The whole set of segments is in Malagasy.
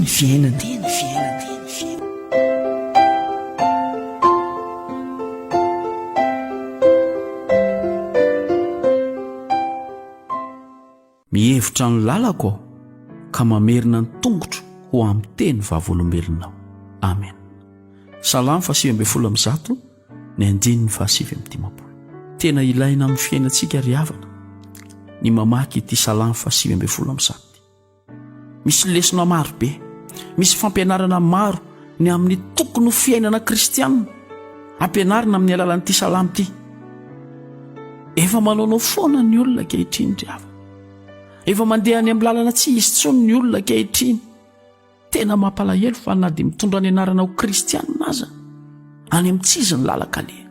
fiainana. Mihevitra ny lalako aho ka mamerina ny tongotro ho amin'ny teny vavolombelonao. Amen. Salamo fa 119 ny andininy faha 59. Tena ilaina amin'ny fiainantsika ry havana ny mamaky ity Salamo faha 119 ity. Misy lesona maro be, misy fampianarana maro ny amin'ny tokony ho fiainana kristianina ampianarina amin'ny alalan'ity salamo ity. Efa manaonao foana ny olona ankehitriny ry havana. Efa mandeha any amin'ny lalana tsy izy intsony ny olona ankehitriny. Tena mampalahelo fa na dia mitondra ny anarana ho kristianina aza, any amin'ny tsy izy ny lalan-kaleha.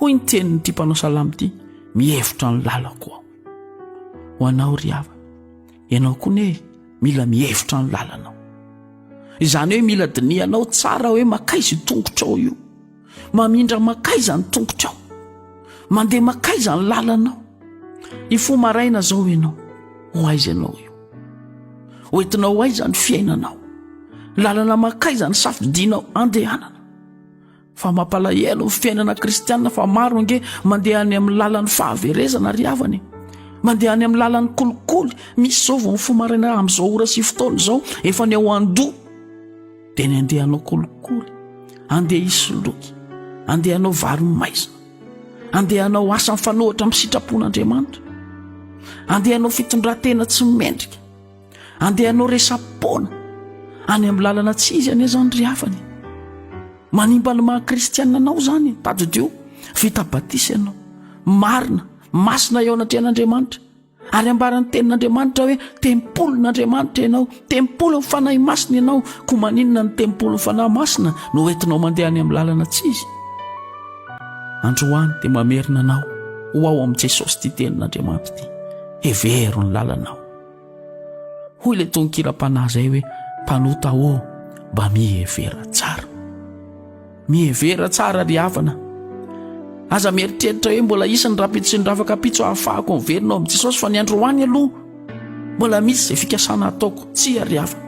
Hoy ny tenin'ity mpanao salamo ity, mihevitra ny lalako aho. Ho anao ry havana, ianao koa ne mila mihevitra ny lalanao. Izany hoe mila dinihanao tsara hoe makaiza io tongotrao io. Mamindra makaiza ny tongotrao. Mandeha makaiza ny lalanao. Hifoha maraina izao ianao, ho aiza ianao io? Hoentinao ho aiza ny fiainanao? Lalana mankaiza ny safidianao andehanana? Fa mampalahelo ny fiainana kristianina fa maro ange mandeha any amin'ny lalan'ny fahaverezana ry havana e. Mandeha any amin'ny lalan'ny kolikoly. Misy izao vao mifoha maraina amin'izao ora sy fotoana izao efa ny ao an-doha dia ny andeha hanao kolikoly, andeha hisoloky, andeha hanao varo-maizina. Andeha hanao asa mifanohitra amin'ny sitrapon'Andriamanitra. Andeha hanao fitondran-tena tsy mendrika. Andeha hanao resa-poana any amin'ny lalana tsy izy anie izany ry havana. Manimba ny maha kristianina anao izany, tadidio, vita batisa ianao. Marina, masina eo anatrehan'Andriamanitra. Ary ambaran'ny tenin'Andriamanitra hoe tempolin'Andriamanitra ianao, tempolin'ny Fanahy Masina ianao, koa maninona ny tempolin'ny Fanahy Masina no entinao mandeha any amin'ny lalana tsy izy? Androany dia mamerina anao ho ao amin'i Jesosy ity tenin'Andriamanitra ity. Hevero ny lalanao. Hoy ilay tononkiram-panahy izay hoe mpanota ô, mba mihevera tsara. Mihevera tsara ry havana. Aza mieritreritra hoe mbola hisy ny rahampitso sy ny rafakapitso ahafahako miverina ao amin'i Jesosy fa ny androany aloha mbola misy izay fikasana ataoko. Tsia ry havana.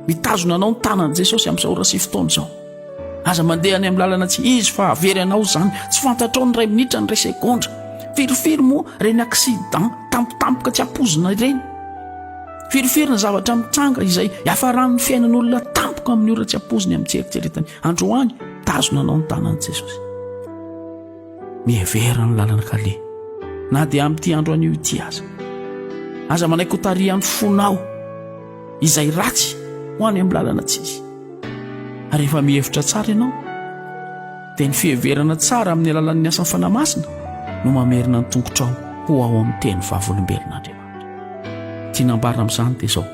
Mitazona anao ny tanan'i Jesosy amin'izao ora sy fotoana izao. Aza mandeha any amin'ny lalana tsy izy fa havery anao izany. Tsy fantatrao ny iray minitra ny iray segondra. Firifiry moa ireny accident tampotampoka tsy ampoizina ireny. Firifiry ny zavatra mitranga izay iafaran'ny fiainan'olona tampoka amin'ny ora tsy ampoiziny amin'ny tsy eritreretany. Androany, tazona anao ny tanan'i Jesosy. Mihevera ny lalana kaleha, na dia amin'ity andro anio ity aza. Aza manaiky ho tarihan'ny fonao izay ratsy ho any amin'ny lalana tsy izy. Ary rehefa mihevitra tsara ianao, dia ny fiheverana tsara amin'ny alalan'ny asan'ny Fanahy Masina no mamerina ny tongotrao ho ao amin'ny teny vavolombelon'Andriamanitra. Tiana ambara amin'izany dia izao,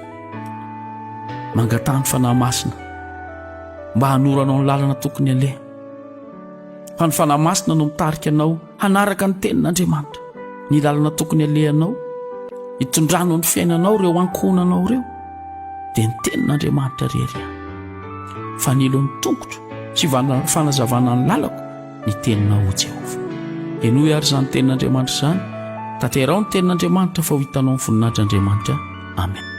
mangataha ny Fanahy Masina mba hanoro anao ny lalana tokony aleha. Fa ny Fanahy Masina no mitarika anao hanaraka ny tenin'Andriamanitra, ny lalana tokony alehanao, hitondranao ny fiainanao ireo ankohonanao ireo, dia ny tenin'Andriamanitra rery ihany. Fanilo ny tongotro sy fanazavana ny lalako ny teninao, o Jehovah. Henoy àry izany tenin'Andriamanitra izany, tanteraho ny tenin'Andriamanitra fa ho hitanao ny voninahitr'Andriamanitra. Amen.